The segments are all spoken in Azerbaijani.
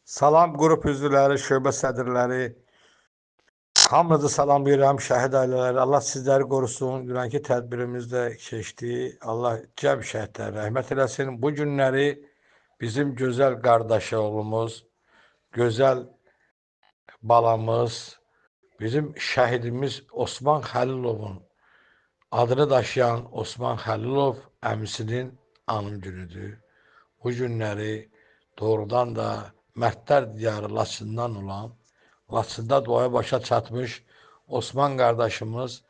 Salam qrup üzvləri, şöbə sədrləri, hamınızı salamlayıram, şəhid ailələri. Allah sizləri qorusun. Dünənki tədbirimiz də keçdi. Allah cəm şəhidlərə rəhmət eləsin. Bu günləri bizim gözəl qardaş oğlumuz, gözəl balamız, bizim şəhidimiz Osman Xəlilovun adını daşıyan Osman Xəlilov əmisinin anım günüdür. Bu günləri doğrudan da Mərdlər diyarı Laçından olan, Laçında duaya başa çatmış Osman qardaşımız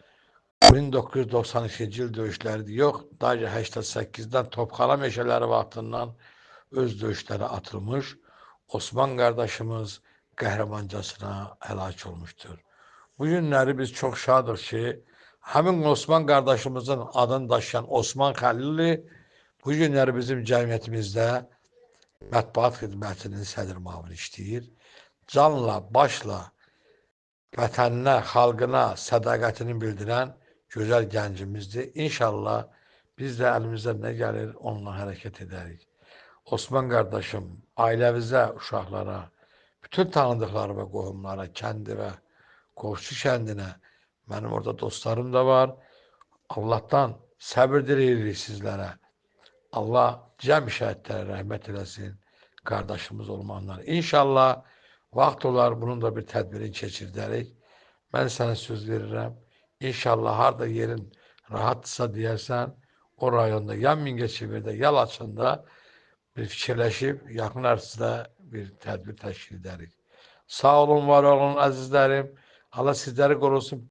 1992-ci il döyüşləri yox, daha 88-dən Topxana meşələri vaxtından öz döyüşlərə atılmış Osman qardaşımız qəhrəmancasına həlak olmuşdur. Bu günləri biz çox şadıq ki, həmin Osman qardaşımızın adını daşıyan Osman Xəlilli bu günləri bizim cəmiyyətimizdə mətbuat xidmətinin sədr müavini işləyir. Canla, başla vətəninə, xalqına sədaqətini bildirən gözəl gəncimizdir. İnşallah biz də əlimizdən nə gəlir onunla hərəkət edərik. Osman qardaşım, ailəvizə, uşaqlara, bütün tanıdıqlarıma, qohumlara, kəndi və qovşu kəndinə, mənim orada dostlarım da var. Allahdan səbir diləyirik sizlərə. Allah cəm şəhidlərə rəhmət eləsin, qardaşımız olmaqlar. İnşallah vaxt olar, bunun da bir tədbirini keçirdərik. Mən sənə söz verirəm. İnşallah harda yerin rahatdırsa deyərsən, o rayonda ya Mingəçevirdə, ya Laçında bir fikirləşib yaxın ərzdə bir tədbir təşkil edərik. Sağ olun, var olun əzizlərim. Allah sizləri qorusun.